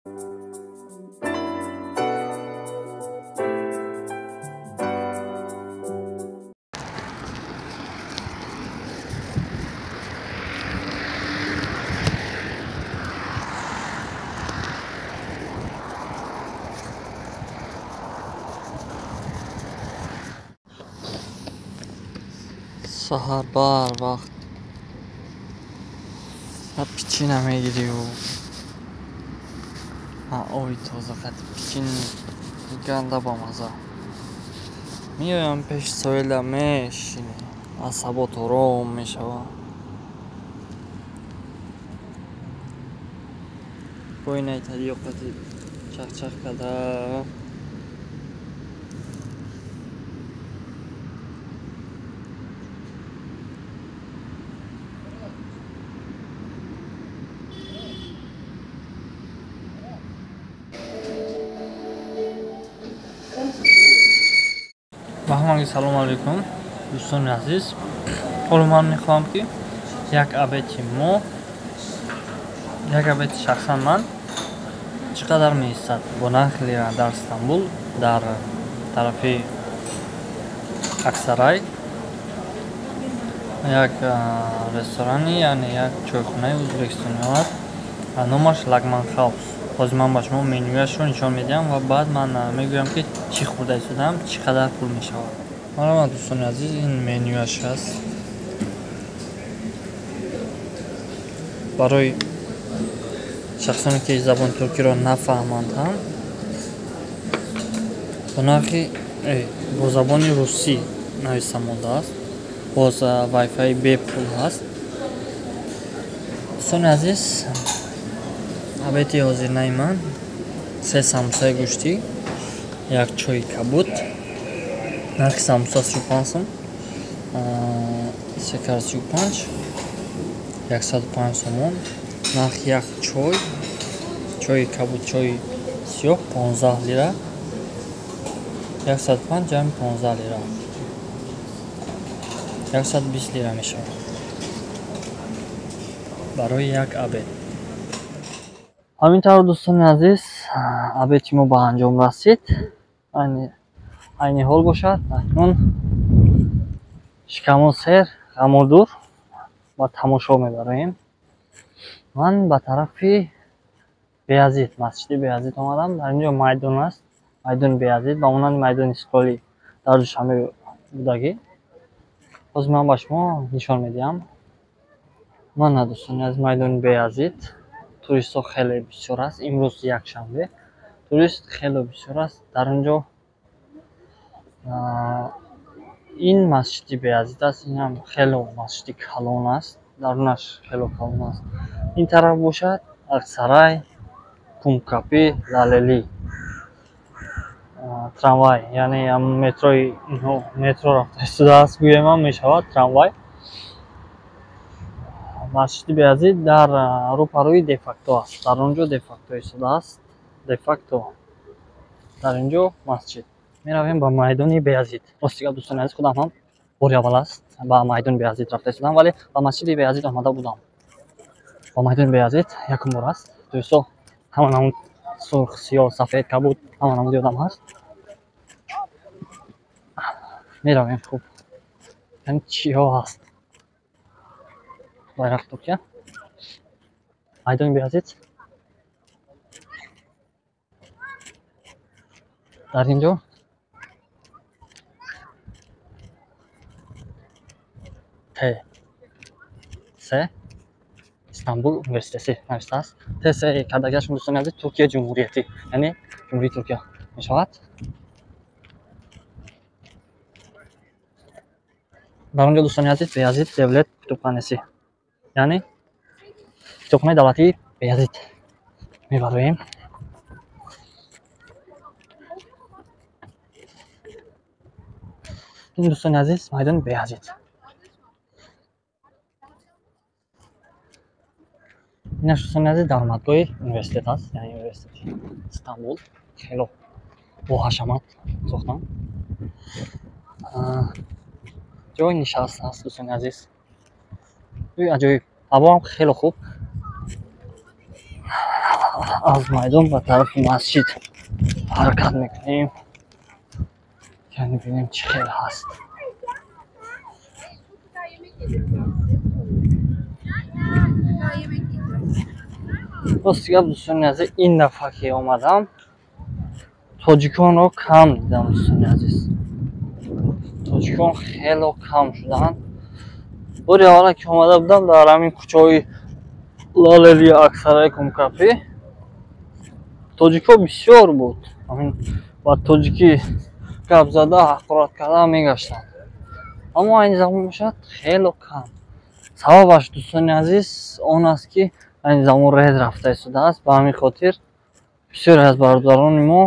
Саҳар бар вақт пичина мегирию оби тоза қати пичин ганда бамаза. Меоям пеши соҳила, мешинӣ, асабот ором мешавад. Бо инаи тариёқати чахчах карда. Ба ҳамаги салом алайкум, дӯстони азиз. Ҳоло ман мехоҳам, ки як обеди мо, як обеди шахсан ман чӣ қадар меистад бо нархи лира дар Стамбул, дар тарафи Аксарай, як ресторани, яъне як чойхонаи ӯзбекистониҳо аст, номаш Лагман Хаус. Ҳозир ман ба шумо менюяшро нишон медиҳам ва баъд ман мегӯям, ки чӣ хӯрда истодаам, чӣ қадар пул мешавад. Марҳамат, дӯстони азиз, ин менюяш аст. Барои шахсоне, ки забони туркиро нафаҳманд ҳам, бо нархи бо забони русӣ нависта мондааст. Боз вайфаи бепул ҳаст. Дӯстони азиз, обеди ҳозирнаи ман: се самбусаи гӯштӣ, як чойи кабуд. Нархи самбуса 35 сум, секар 35, 105 сомон. Нархи як чой, чойи кабуд, чойи сиёҳ, 15 лира, 105 ҷамъи 15 лира, 120 лира мешавад барои як обед. Ҳамин тавр, дӯстони азиз, обеди мо ба анҷом расид. Айни ҳол бошад, акнун шикамо сер, ғамо дур, ба тамошо мебароем. Ман ба тарафи Беязид, масҷиди Беязид омадам. Дар ин ҷо майдон аст, майдони Беязид, ба монанди майдони Истиқлолӣ дар Душанбе будагӣ. Ҳозир ман ба шумо нишон медиҳам. Мана, дӯстони аз, майдони Беязид. Туристҳо хеле бисёр аст. Имрӯз якшанбе, турист хеле бисёр аст. Дар он ҷо ин масҷиди Беязид аст. Инам хеле масҷиди калон аст, дарунаш хеле калон аст. Ин тараф бошад Аксарай, Кумкапи, Лалели, трамвай, яъне метрои инҳо, метро рафта истодааст, гӯем ҳам мешавад, трамвай. Масҷиди Беязид дар рӯпарӯи Дефакто аст. Дар он ҷо Дефакто истодааст, Дефакто, дар ин ҷо масҷид. Меравем ба майдони Беязид. Рости гап, дӯстони азиз, худам ҳам бори аввал аст ба майдони Беязид рафта истодам, вале ба масҷиди Беязид омада будам. Ба майдони Беязид якум бор аст. Туристҳо ҳама намуд: сурх, сиёҳ, сафед, кабуд, ҳама намуди одам ҳаст. Меравем. Хуб, яъне чиҳо ҳаст? Байрақ Туркия, майдони Беязид. Дар ин ҷо Т С Истанбул университети навиштааст. ТС кардагиашон, дӯстони азиз, Туркия ҷумҳуриятӣ, яъне Ҷумҳурии Туркия мешавад. Дар он ҷо, дӯстони азиз, Беязид Девлет китобхонаси, яъне китобхонаи давлатии Беязид. Мебароем. Ин, дӯстони азиз, майдони Беязид. Инаш, дӯстони азиз, даромадгоҳи университет аст, яъне университети Истанбул. Хело бо ҳашамат сохтан. Ҷои нишаст аст, дӯстони азиз. Аҷоиб, ҳаво ҳам хело хуб. Аз майдон ба тарафи масҷид ҳаракат мекунем, яъне бинем чӣ хел ҳаст. Рости гап, дӯстони азиз, ин дафъа ки омадам, тоҷиконро кам дидам, дӯстони азиз. Тоҷикон хело кам шуданд. Бори аввала ки омада будам, дар ҳамин кӯчаҳои Лалели, Аксарай, Кумкапӣ тоҷикҳо бисёр буд. Ҳамин ба тоҷикӣ гап зада, ҳақорат карда мегаштанд. Аммо айни замон бошад, хело кам. Сабабаш, дӯстони азиз, он аст, ки айни замон рейд рафта истодааст. Ба ҳамин хотир бисёре аз бародарони мо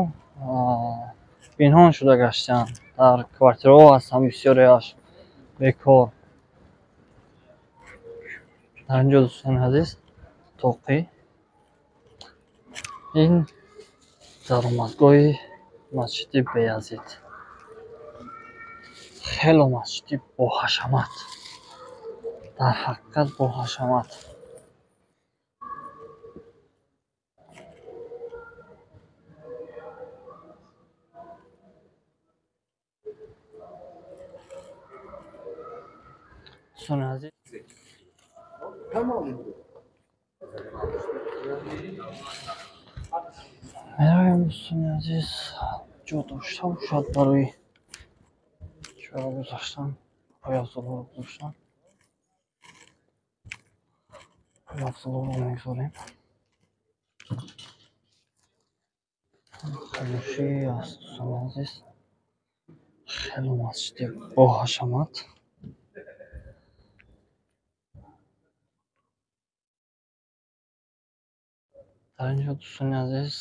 пинҳон шуда гаштаанд. Дар квартираҳо ҳастанд бисёреаш бекор. Дар ин ҷо, дӯстони азиз, тоқӣ, ин даромадгоҳи масҷиди Беязид. Хело масҷиди боҳашамат, дар ҳақиқат боҳашамат. Дӯстони азиз, меравем, дӯстони азиз, ҷо дошта бошад барои чиро гузаштан, пойафзолҳоро гузоштан. Пойафзолҳоро мегузорем. Хомӯшӣ аст, дӯстони азиз. Хело масҷиди боҳашамат. Дар ин ҷо, дӯстони азиз,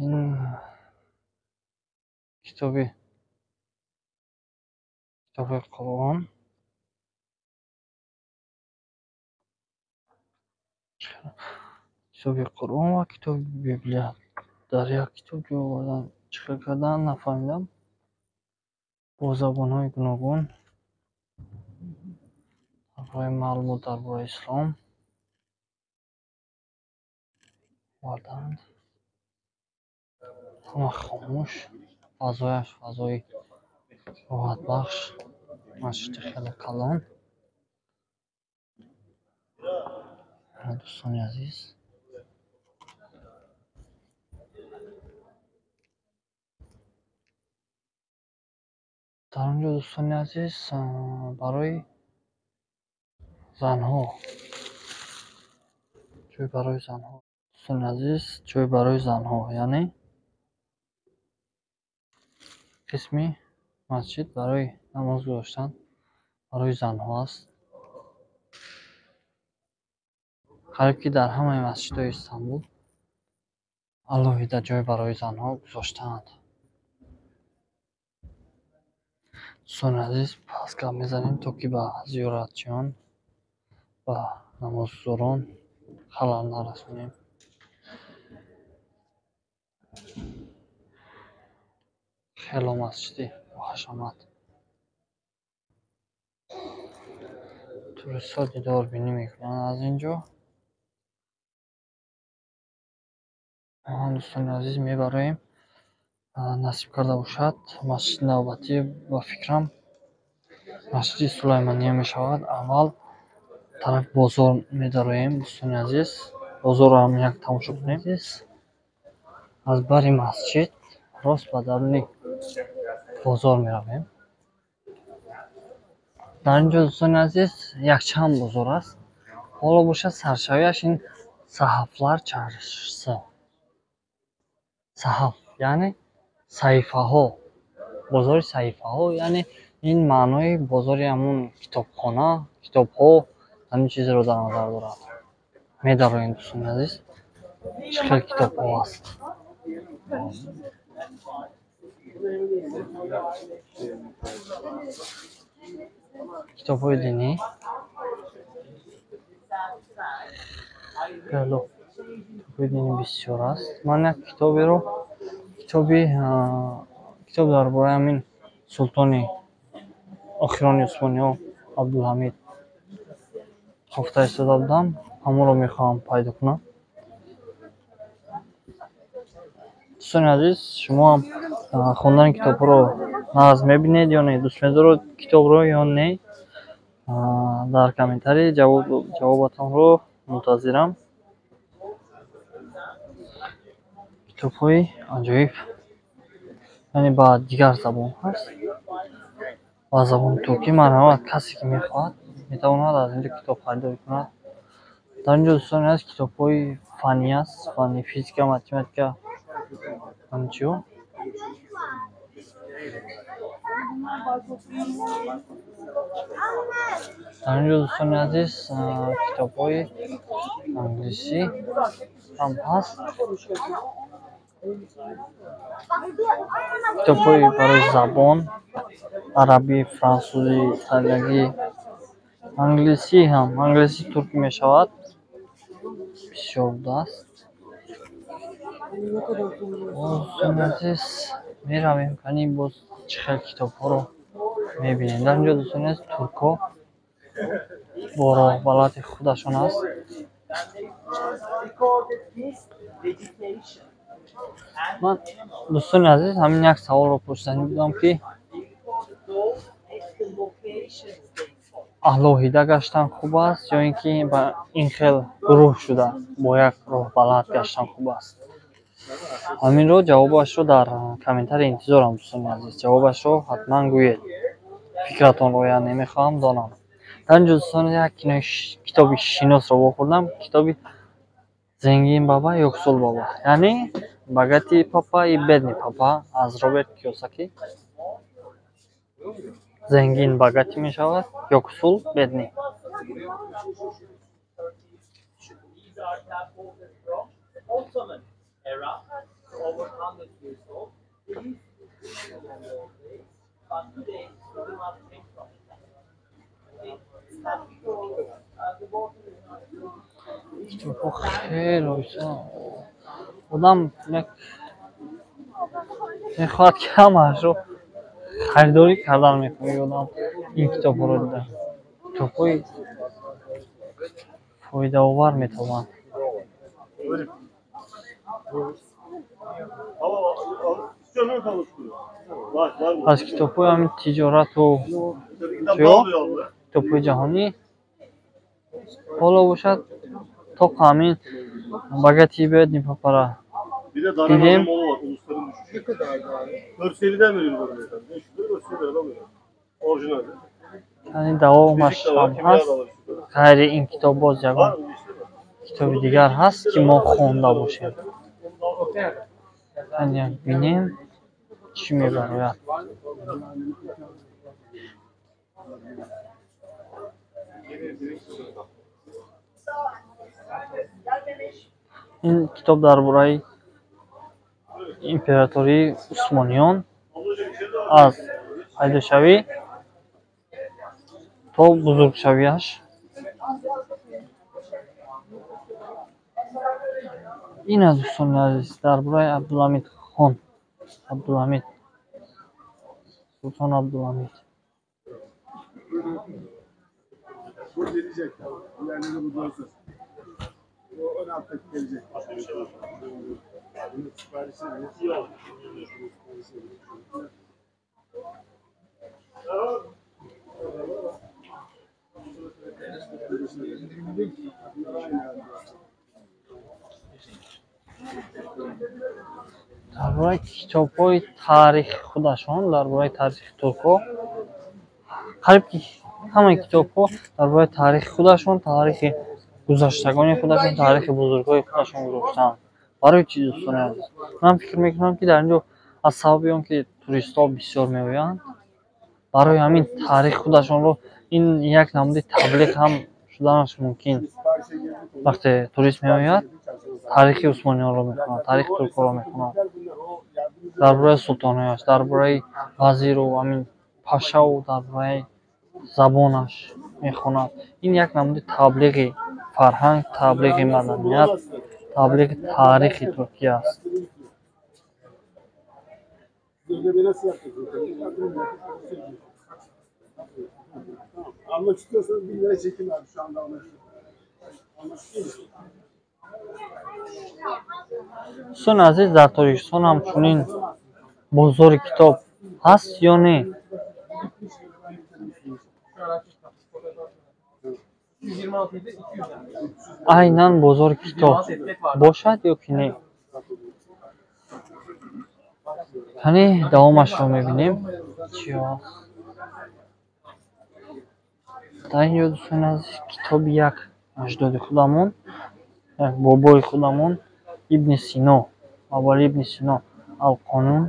ин китоби Қуръон, китоби Қуръон ва китоби Библия дар як китоб ҷой овардан. Чӣ хел кардан, нафаҳмидам. Бо забонҳои гуногун дар бораи маълумот дар бораи ислом оварданд. Ҳама хомӯш, фазояш фазои роҳатбахш, масҷиди хеле калон. Дӯстони азиз, дар он ҷо, дӯстони азиз, барои занҳо ҷой, барои занҳо, дӯстони азиз, ҷой барои занҳо, яъне қисми масҷид барои намоз гузоштан барои занҳо аст. Қариб ки дар ҳамаи масҷидҳои Истанбул алоҳида ҷой барои занҳо гузоштаанд. Дӯстони азиз, пас гап мезанем, то ки ба зиёратчиён, ба намозгузорон халал нарасонем. Хело масҷиди боҳашамат. Туристҳо дидорбинӣ мекунанд аз ин ҷо. Дӯстони азиз, мебароем. Насиб карда бошад, масҷиди навбатӣ, ба фикрам, масҷиди Сулаймония мешавад. Аввал тарафи бозор медароем, дӯстони азиз. Бозорро ҳам як тамошо кунем. Аз бари масҷид рост ба даруни бозор меравем. Дар ин ҷо, дӯстони азиз, якчанд бозор аст. Ҳоло бошад, саршавиаш ин Саҳафлар чаршиса. Саҳаф яъне саҳифаҳо, бозори саҳифаҳо, яъне ин маънои бозори ҳамун китобхона, китобҳо, ҳамин чизро дар назар дорад. Медароем, дӯстони азиз, чӣ хел китобҳо аст. Китобҳои динӣ, хело китобҳои динӣ бисёр аст. Ман як китоберо, китоби китоб дар бораи ҳамин султони охирони Усмониҳо, Абдулҳамид, кофта истода будам. Ҳамонро мехоҳам пайдо кунам. Дӯстони азиз, шумо ҳам хондани китобҳоро нағз мебинед ё не? Дӯст медоред китобро ё не? Дар комментарий ҷавобатонро мунтазирам. Китобҳои аҷоиб, яъне ба дигар забон ҳаст, ба забони туркӣ. Марҳамат, касе ки мехоҳад метавонад аз инҷо китоб харидорӣ кунад. Дар инҷо, дӯстони азиз, китобҳои фаннӣ аст, фанни физика, математика, ҳамчиҳо. Дар инҷо, дӯстони азиз, китобҳои англисӣ ҳам ҳаст. Китобҳои барои забон, арабӣ, франсузӣ, италиягӣ, англисӣ ҳам, англисӣ туркӣ мешавад. Бисёр будааст. Дӯстони азиз, меравем, кани боз чӣ хел китобҳоро мебинем. Дар инҷо, дӯстони азиз, туркҳо бо роҳбалади худашон аст. Ман, дӯстони азиз, ҳамин як саволро пурсиданӣ будам, ки алоҳида гаштан хуб аст ё ин ки ба ин хел гурӯҳ шуда бо як роҳбалад гаштан хуб аст? Ҳаминро ҷавобашро дар комментарий интизорам, дӯстони азиз. Ҷавобашро ҳатман гӯед. Фикратонро яъне мехоҳам донам. Дар инҷо, дӯстони, як китоби шиносро вохӯрдам, китоби Зенгин баба, Ёксул баба, яъне Богатый папа и бедный папа аз Роберт Киёсаки. Зенгин богатый мешавад, ёксул бедный. Китобҳо хеле одам як мехоҳад, ки ҳамаашро харидорӣ кардан мехоҳад одам ин китобҳоро дида. Китобҳои фоидаовар метавонанд. Аз китобҳои ҳамин тиҷорату чиё, китобҳои ҷаҳонӣ ҳоло бошад, то ҳамин Богатый бедный папара дидем. Яъне давомаш ҳам ҳаст. Ғайри ин китоб боз ягон китоби дигар ҳаст, ки мо хонда бошем? Яъне бинем, чӣ мебарояд. Ин китоб дар бораи императории Усмониён аз пайдошавӣ то бузургшавиаш. Ин аз, дӯстони азиз, дар бораи Абдулҳамид хон, Абдулҳамид, Султон Абдулҳамид. Дар бораи китобҳои таърихи худашон, дар бораи таърихи туркҳо, қариб ки ҳамаи китобҳо дар бораи таърихи худашон, таърихи гузаштагони худашон, таърихи бузургҳои худашон гузоштаанд. Барои чӣ, дӯстони азиз? Ман фикр мекунам, ки дар ин ҷо аз сабаби он ки туристҳо бисёр меоянд, барои ҳамин таърихи худашонро ин як намуди таблиғ ҳам шуданаш мумкин. Вақте турист меояд, таърихи усмониёнро мехонад, таърихи туркҳоро мехонад, дар бораи султонҳояш, дар бораи вазиру ҳамин пашаву дар бораи забонаш мехонад. Ин як намуди таблиғи фарҳанг, таблиғи маданият, таблиғи таърихи Туркия аст. Almak istiyorsanız 1000 lira çekin abi şu anda anlaşıldı. Дӯстони азиз, дар Тоҷикистон ҳам чунин бозори китоб ҳаст ё не? Айнан бозори китоб бошад ё ки не? Кани давомашро мебинем, чӣ аст. Дар ин ҷо, дӯстони азиз, китоби як аҷдоди худамон, як бобои худамон, Ибни Сино, Абуалӣ Ибни Сино, Алқонун,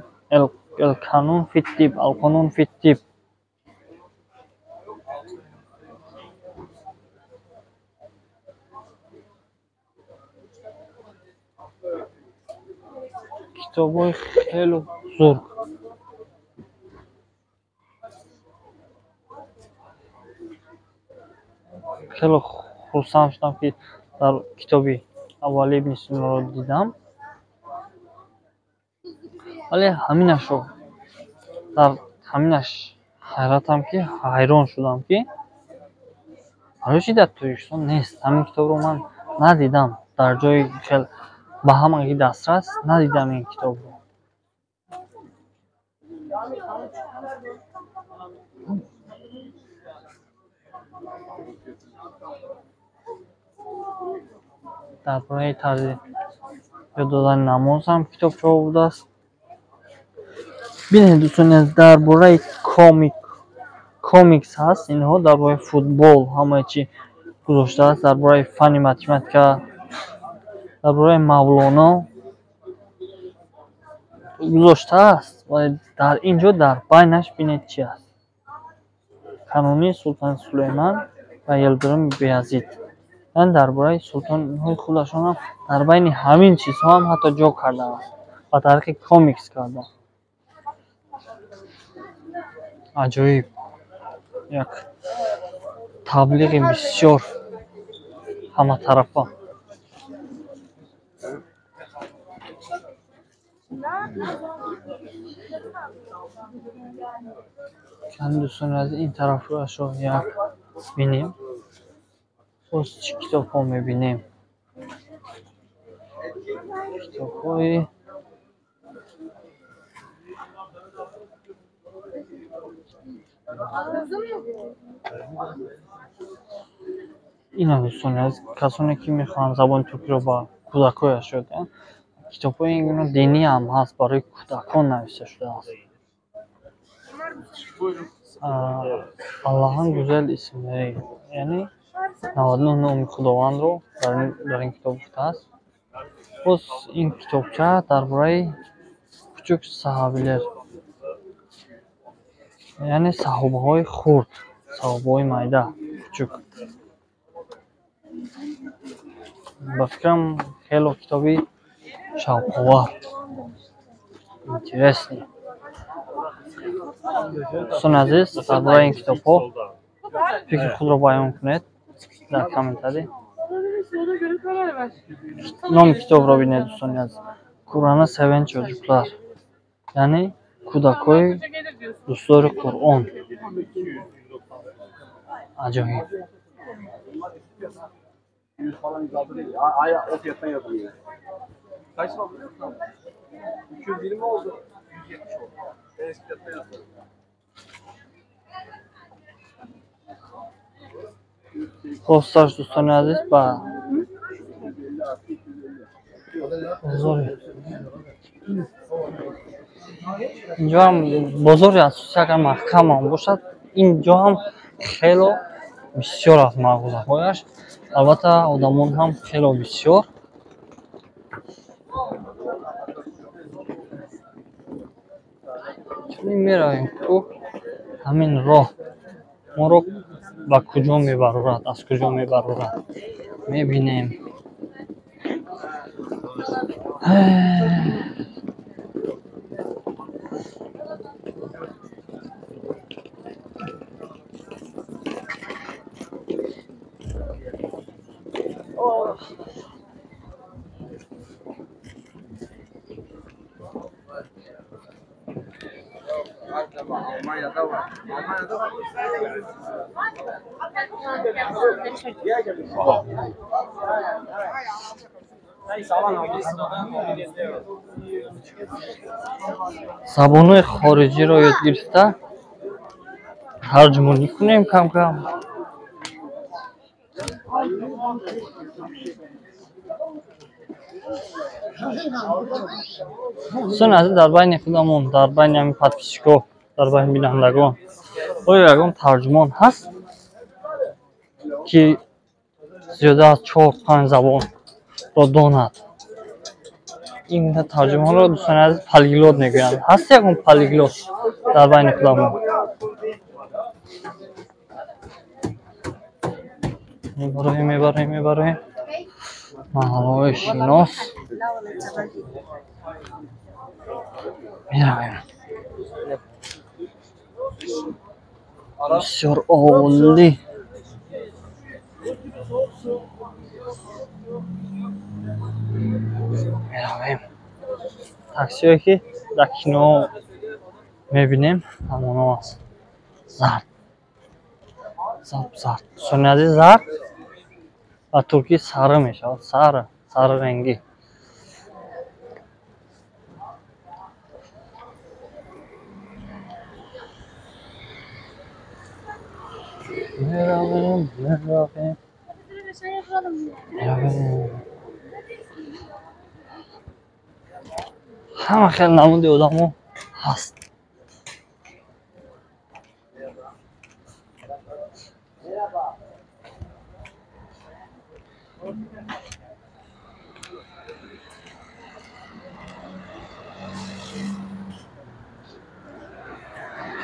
Элканун фиттиб, Алқонун фиттиб. Китобҳои хеле бузург. Хеле хурсанд шудам, ки дар китоби Абуалӣ Ибни Синоро дидам. Вале ҳаминашро дар ҳаминаш ҳайратам, ки ҳайрон шудам, ки барои чӣ дар Тоҷикистон нест. Ҳамин китобро ман надидам, дар ҷои хел ба ҳамагӣ дастрас надидам ин китобро. Дар бораи тарзи ёд додани намоз ҳам китобчаҳо будааст. Бинед, дӯстони азиз, дар бораи комикс ҳаст, инҳо дар бораи футбол ҳамаи чӣ гузоштааст, дар бораи фанни математика, дар бораи Мавлоно гузоштааст, вале дар ин ҷо дар байнаш бинед чӣ аст. Канунии Султон Сулайман ва Йилдирим Баязид. Яъне дар бораи султонҳои худашон ҳам дар байни ҳамин чизҳо ҳам ҳатто ҷо кардааст, ба тариқи комикс карда. Аҷоиб, як таблиғи бисёр ҳаматарафа. Кани, дӯстони азиз, ин тарафашро як бинем. Боз чӣ китобҳо мебинем? Китобҳои ина, дӯстони азиз, касоне ки мехоҳанд забони туркиро ба кӯдакҳояш ёд диҳанд, китобҳои ин гуна динӣ ҳам ҳаст, барои кӯдакон навишта шудааст. Аллоҳан гузел исмлари, яъне 99 номи Худовандро дар ин китоб гуфтааст. Боз ин китобча дар бораи кучук саҳобилер, яъне саҳобаҳои хурд, саҳобаҳои майда, кучук. Ба фикрам, хело китоби шавқовар, интересный. Дӯстони азиз, дар бораи ин китобҳо фикри худро баён кунед дар комментарий. Номи китобро бинед, дӯстони азиз. Qur'anı seven çocuklar, яъне кӯдакҳои дӯстдори Қуръон. Аҷоиб. 100 falan 106 değil. Ay, o fiyattan yazılıyor. Kaç lira biliyor musun? 220 oldu. 170 oldu. En eski fiyattan yazılıyor. Хосташ, дӯстони азиз, ба бозори инҷо ҳам бозори асосӣ агар маҳкам ҳам бошад, инҷо ҳам хело бисёр аст мағозаҳояш. Албатта, одамон ҳам хело бисёр. Чунин меравем, ку ҳамин роҳ моро ба куҷо мебарорад, аз куҷо мебарорад, мебинем. Забонҳои хориҷиро ёд гирифта тарҷумонӣ кунем кам-кам. Дӯстони азиз, дар байни худамон, дар байни ҳамин подписчикҳо, дар байни бинандагон оё ягон тарҷумон ҳаст, ки зиёда аз 4-5 забонро донад? Ин тарҷумонро, дӯстони азиз, полиглот мегӯянд. Ҳаст ягон полиглот дар байни худамон? Мебароем, мебароем, мебароем. Маҳаллаҳои шинос меравем. Бисёр олӣ. Меравем. Таксиҳое ки дар кино мебинем, ҳамоно аст. Зард. Зард, зард. Дӯстони азиз, зард ба туркӣ сары мешавад. Сары, сары рангӣ. Меравем, меравем. Меравем. Ҳама хел намуди одамо ҳаст.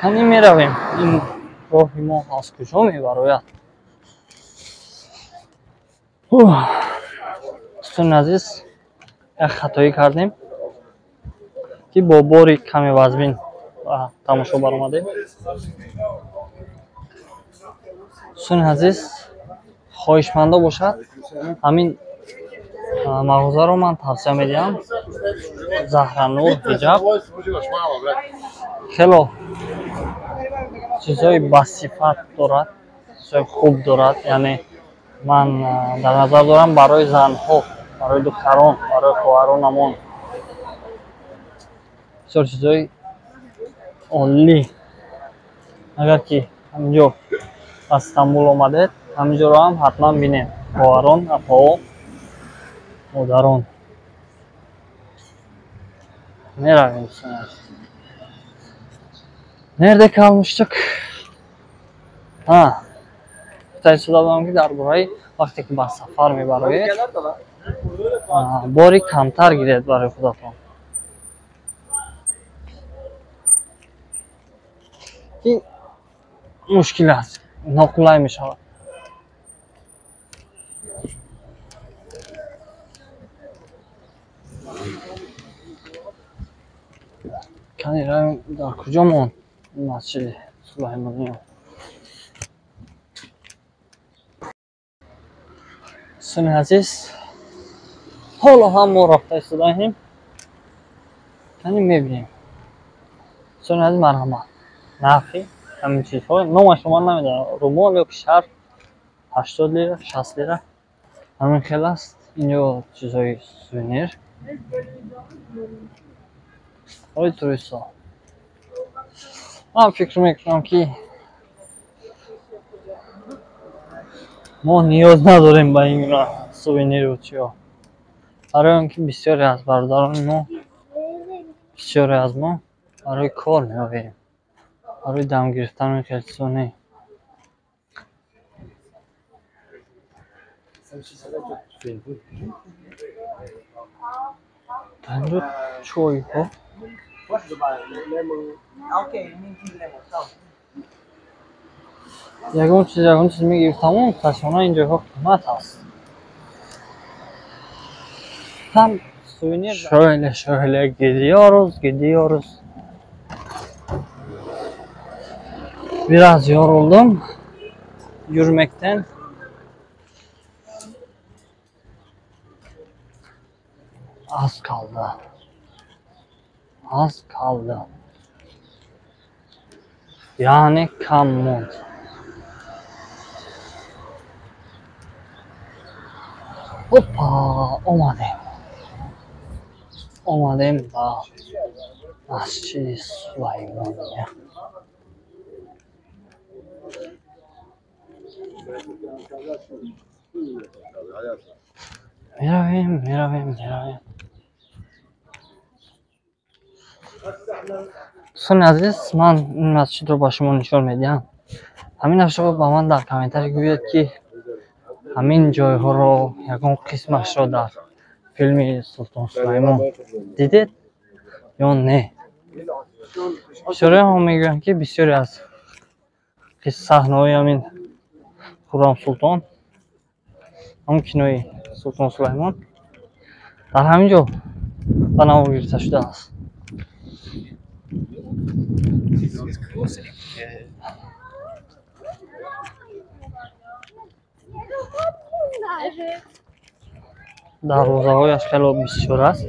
Кани меравем. Ин роҳи мо аз куҷо мебарояд? Дӯстони азиз, як хатоӣ кардем, ки бо бори каме вазмин ба тамошо баромадем. Дӯстони азиз, хоҳишмандо бошад, ҳамин мағозаро ман тавсия медиҳам. Заҳранур ҳиҷаб хело чизҳои басифат дорад, чизҳои хуб дорад. Яъне ман дар назар дорам барои занҳо, барои духтарон, барои хоҳаронамон бисёр чизҳои олӣ. Агар ки ҳаминҷо ба Стамбул омадед, ҳаминҷоро ҳам ҳатман бинед. Хоҳарон, апаҳо, модарон. Меравем. Nerede kalmıştık? Ha, гуфта будам, ки дар бораи вақте ки ба сафар мебароед, бори камтар гиред барои худатон, ки мушкил аст, ноқулай мешавад. Кани равем, дар куҷо монд масҷиди Сулаймониё? Дӯстони азиз, ҳоло ҳам мо рафта истодаем. Кани мебинем. Дӯстони азиз, марҳамат. Нархи ҳамин чизҳо номашро ман намедонам, румол ё ки шарф 80 лира, 60 лира ҳамин хел аст. Инҷо чизҳои сувенир барои туристҳо. Ман фикр мекунам, ки мо ниёз надорем ба ин гуна сувениру чиҳо, барои он ки бисёре аз бародарони мо, бисёре аз мо барои кор меоем, барои дам гирифтану хел чизо не. Дар инҷо чойҳо. Ягон чиз, ягон чиз мегирифтам, мутаассифона ин ҷойҳо қимат аст. Там сувенир. Şöyle şöyle gidiyoruz, gidiyoruz. Biraz yoruldum yürümekten. Az kaldı. Az kaldı. Яъне кам монд. Опа, омадем. Омадем ба масҷиди Сулаймония. Меравем, меравем, меравем. Дӯстони азиз, ман ин масҷидро ба шумо нишон медиҳам. Ҳаминашро ба ман дар комментарий гӯед, ки ҳамин ҷойҳоро, ягон қисмашро дар филми Султон Сулаймон дидед ё не. Бисёриҳо мегӯянд, ки бисёре аз саҳнаҳои ҳамин Хуррам Султон, ҳамон кинои Султон Сулаймон дар ҳамин ҷо ба навор гирифта шудааст. Дарвозаҳояш хело бисёр аст.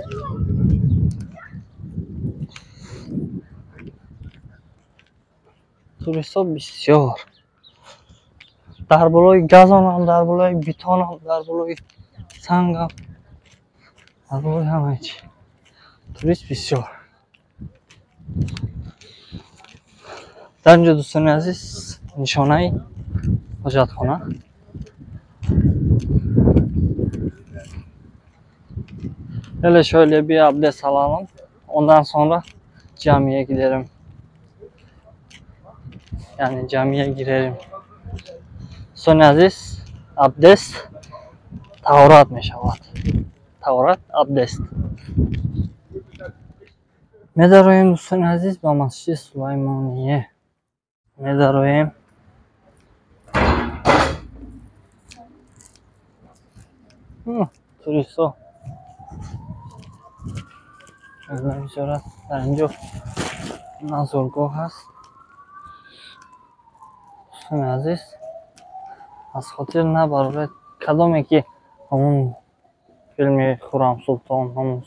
Туристҳо бисёр. Дар болои газонам, дар болои бетонам, дар болои сангам, дар болои ҳамаи чи турист бисёр. Дар инҷо, дӯстони азиз, нишонаи ҳоҷатхона. Hele şöyle bir abdest alalım. Ondan sonra camiye giderim. Yani camiye girerim. Son aziz, abdest Tavrat meşavat. Tavrat abdest. Медароем, дӯстони азиз, ба масҷиди Сулаймоние. Медароем. Туристҳо бисёр аст. Дар инҷо назоргоҳ аст. Дӯстони азиз, аз хотир набароред, кадоме ки ҳамон филми Хуррам Султон, ҳамон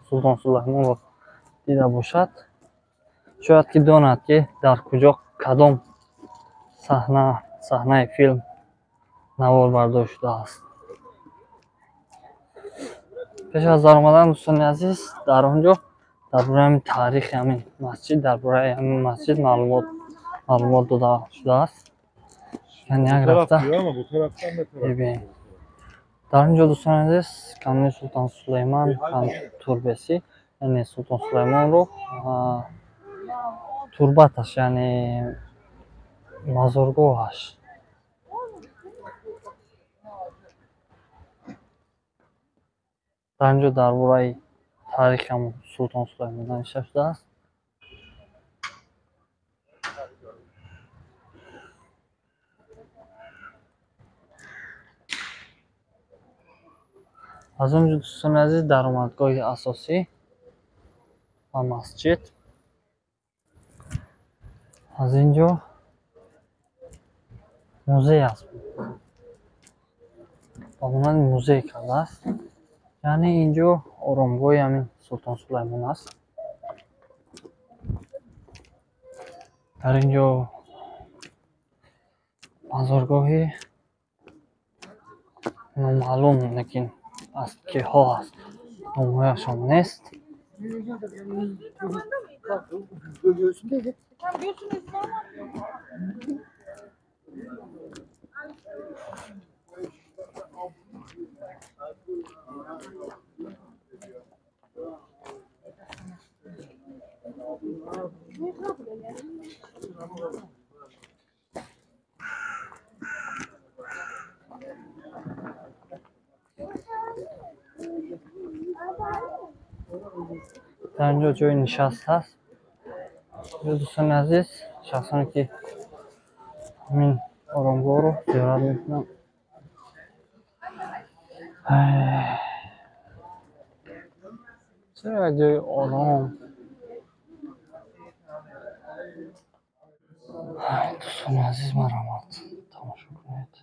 Султон Сулаймонро дида бошад, шояд ки донад, ки дар куҷо кадом саҳнаи филм навор бардор шудааст. Пеш аз даромадан, дӯстони азиз, дар он ҷо дар бораи ҳамин таърихи ҳамин масҷид, дар бораи ҳамин масҷид маълумот дода шудааст. Яъне як рафта бибинем. Дар ин ҷо, дӯстони азиз, Кануни Султон Сулаймон турбеси, яъне Султон Сулаймонро турбаташ, яъне мазоргоҳаш. Дар ин ҷо дар бораи таърихи ҳамон Султон Сулаймон навишта шудааст. Аз он ҷо, дӯстони азиз, даромадгоҳи асосӣ ба масҷид. Аз ин ҷо музей аст. Ба монанди музей кардааст. Яъне ин ҷо оромгоҳи ҳамин Султон Сулаймон аст. Дар ин ҷо мазоргоҳи номаълум, лекин аз киҳо аст, номҳояшон нест. Дар ин ҷо ҷои нишаст ҳаст. Дӯстони азиз, шахсоне ки ҳамин оромгоҳро зиёрат мекунанд, чаро як ҷои ором. Дӯстони азиз, марҳамат, тамошо кунед.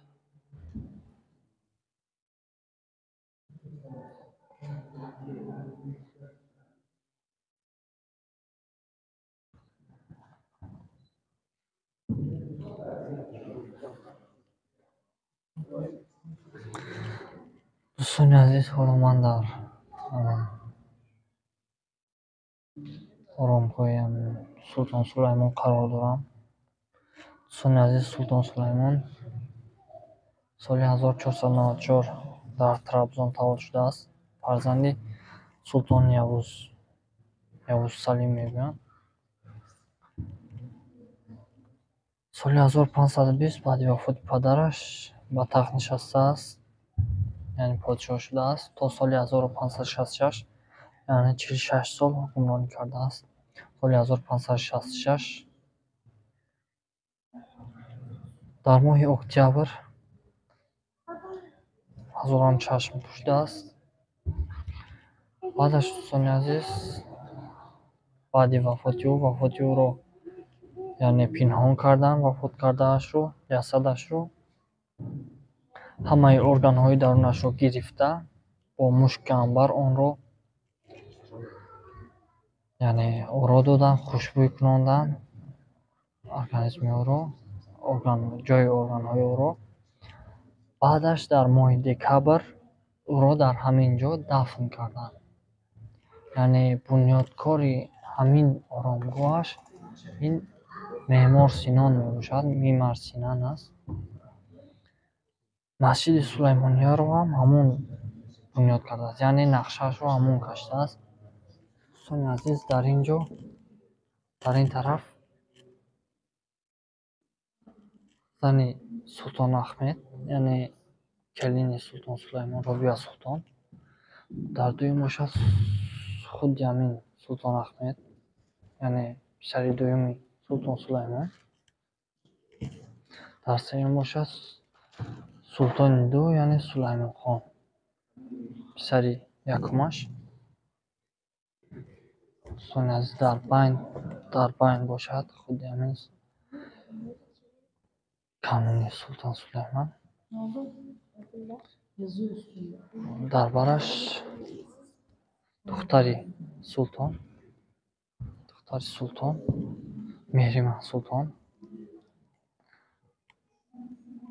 Дӯстони азиз, ҳоло ман дар оромгоҳи Султон Сулаймон қарор дорам. Дӯстони азиз, Султон Сулаймон соли 1494 дар Трабзон таваллуд шудааст. Фарзанди Султон Явуз, Явуз Салим мегӯянд. Соли 1520 баъди вафоти падараш ба тахт нишастааст, яъне подшоҳ шудааст. То соли 1566, яъне 46 сол ҳукмронӣ кардааст. Соли 1566 дар моҳи октябр ҳазорон чашм пӯшидааст. Баъдаш, дӯстони азиз, баъди вафоти ӯ, вафоти ӯро яъне пинҳон кардан, вафот кардаашро, ҷасадашро, ҳамаи органҳои дарунашро гирифта, бо мушки анбар онро яъне оро доданд, хушбӯй кунонданд организми ӯро, орган, ҷои органҳои ӯро. Баъдаш дар моҳи декабр ӯро дар ҳамин ҷо дафн карданд. Яъне бунёдкори ҳамин оромгоҳаш ин Меъмор Синон мебошад, Мимар Синан аст. Масҷиди Сулаймонияро ҳам ҳамон бунёд кардааст, яъне нақшаашро ҳамон кашидааст. Дӯстони азиз, дар ин ҷо, дар ин тараф зани Султон Аҳмед, яъне келини Султон Сулаймон, Робия Султон. Дар дуюм бошад худи ҳамин Султон Аҳмед, яъне писари дуюми Султон Сулаймон. Дар сеюм бошад Султони ду, яъне Сулаймонхон, писари якумаш. Дӯстони азиз, дар байн бошад худи ҳамин Кануни Султон Сулаймон. Ne oldu? Yazıyor üstünde. Дар бараш духтари султон, духтари султон Меҳрима Султон.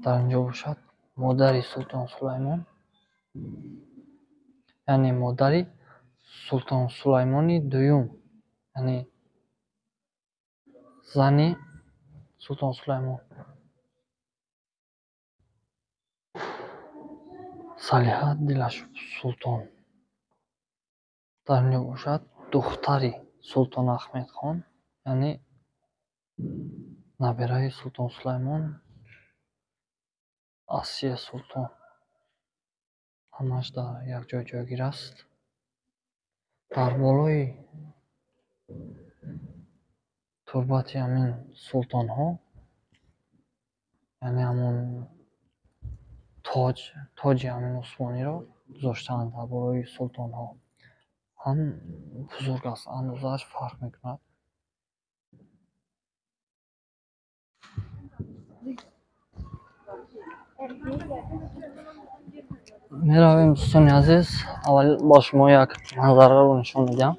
Дар ин ҷо бошад модари Султон Сулаймон, яъне модари Султон Сулаймони дуюм, яъне зани Султон Сулаймон, Салиҳа Дилашуб Султон. Дар ин ҷо бошад духтари Султон Аҳмедхон, яъне набираи Султон Сулаймон, Асия Султон. Ҳамааш дар як ҷой ҷойгир аст. Дар болои турбати ҳамин султонҳо, яъне ҳамон тоҷ, тоҷи ҳамин усмониро гузоштаанд дар болои султонҳо. Ҳам бузург аст, андозааш фарқ мекунад. Меравем, дӯстони азиз, аввал бо шумо як манзараро нишон медиҳам,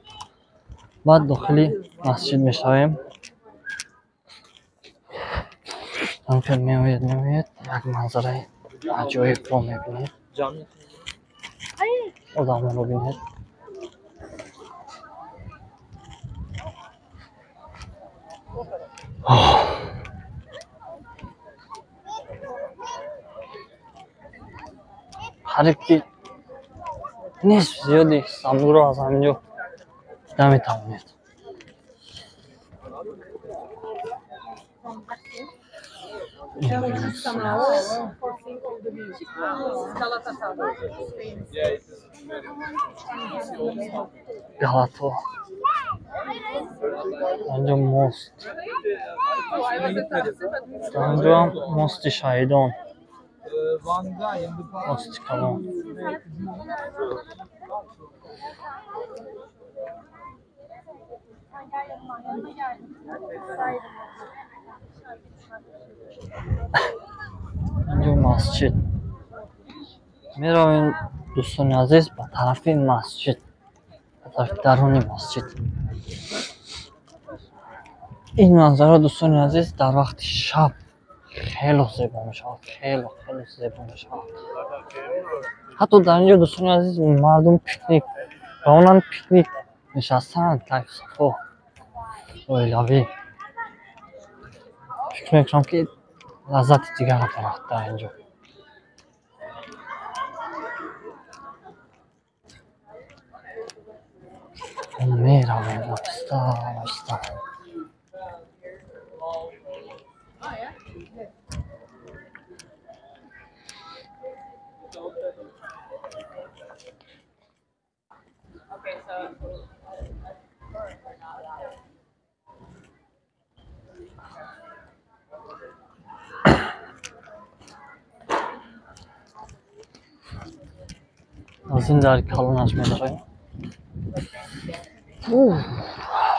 баъд дохили масҷид мешавем. Ҳамхел меоед, меоед, як манзараи аҷоибро мебинед. Одамонро бинед. Қариб ки нисф зиёди Истанбулро аз ҳамин ҷо дида метавонед. Галато. Анҷо мост. Анҷоам мости шаҳидон. Мости калон. Инҷо масҷид. Меравем, дӯстони азиз, ба тарафи масҷид, ба тарафи даруни масҷид. Ин манзара, дӯстони азиз, дар вақти шаб хело зебо мешавад, хело хело зебо мешавад. Ҳатто дар инҷо, дӯстони азиз, мардум пикник ба монанд пикник нишастаанд, кайфу сафо оилавӣ. Фикр мекунам, ки лаззати дигар дорад дар инҷо. Меравем оҳиста оҳиста. Аз ин дари калонаш медароем.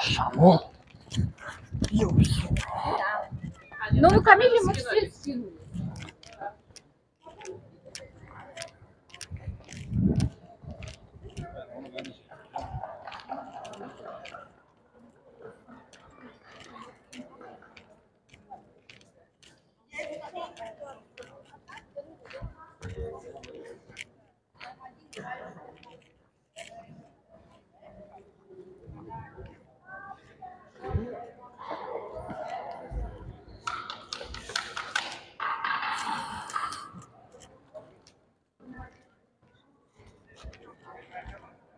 Шамол. Ну, мы кормили, мы все скинули.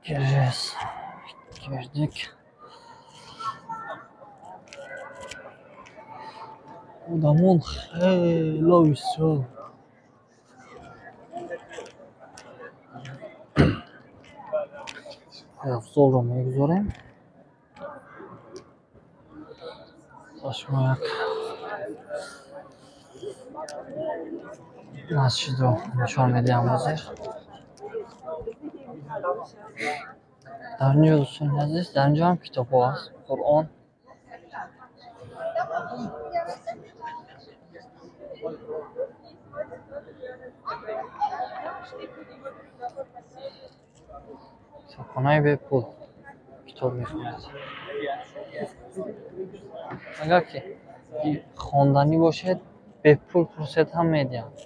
Gireceğiz. Girdik. Одамон хело бисёр. Афзолро мегузорем. Ба шумо як масҷидро нишон медиҳам ҳозир. Дар инҷо, дӯстони азиз, дар инҷо ҳам китобҳо аст, Қуръон. Китобхонаи бепул китоб мехонад. Агар ки хонданӣ бошед, бепул пурсед ҳам медиҳанд.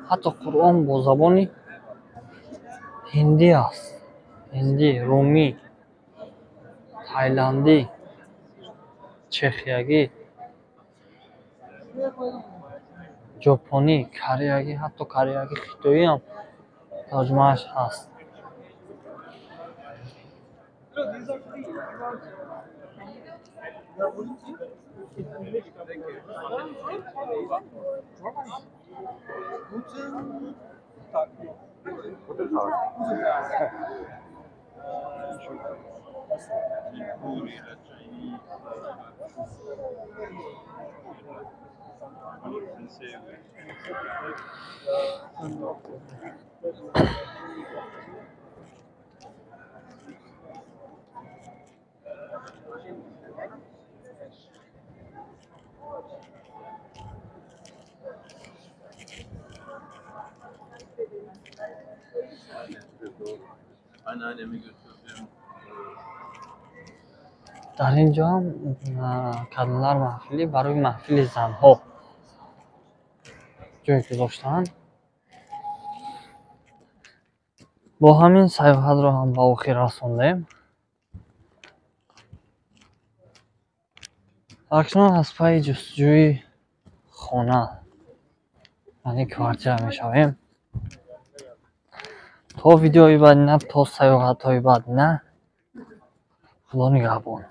Ҳатто Қуръон бо забони ҳиндӣ аст. Ҳиндӣ, румӣ, тайландӣ, чехиягӣ, ҷопонӣ, кореягӣ, ҳатто кореягӣ, хитоӣ ҳам тарҷумааш ҳаст. Anneannemi götürdüm. Дар ин ҷо ҳам kadınlar маҳфилӣ барои маҳфили занҳо ҷой гузоштаанд. Бо ҳамин саёҳатро ҳам ба охир расондем. Акнун аз пайи ҷустуҷӯи хона, яъне квартира мешавем. То видеои баъдина, то саёҳатҳои баъдина, Худо нигаҳбон.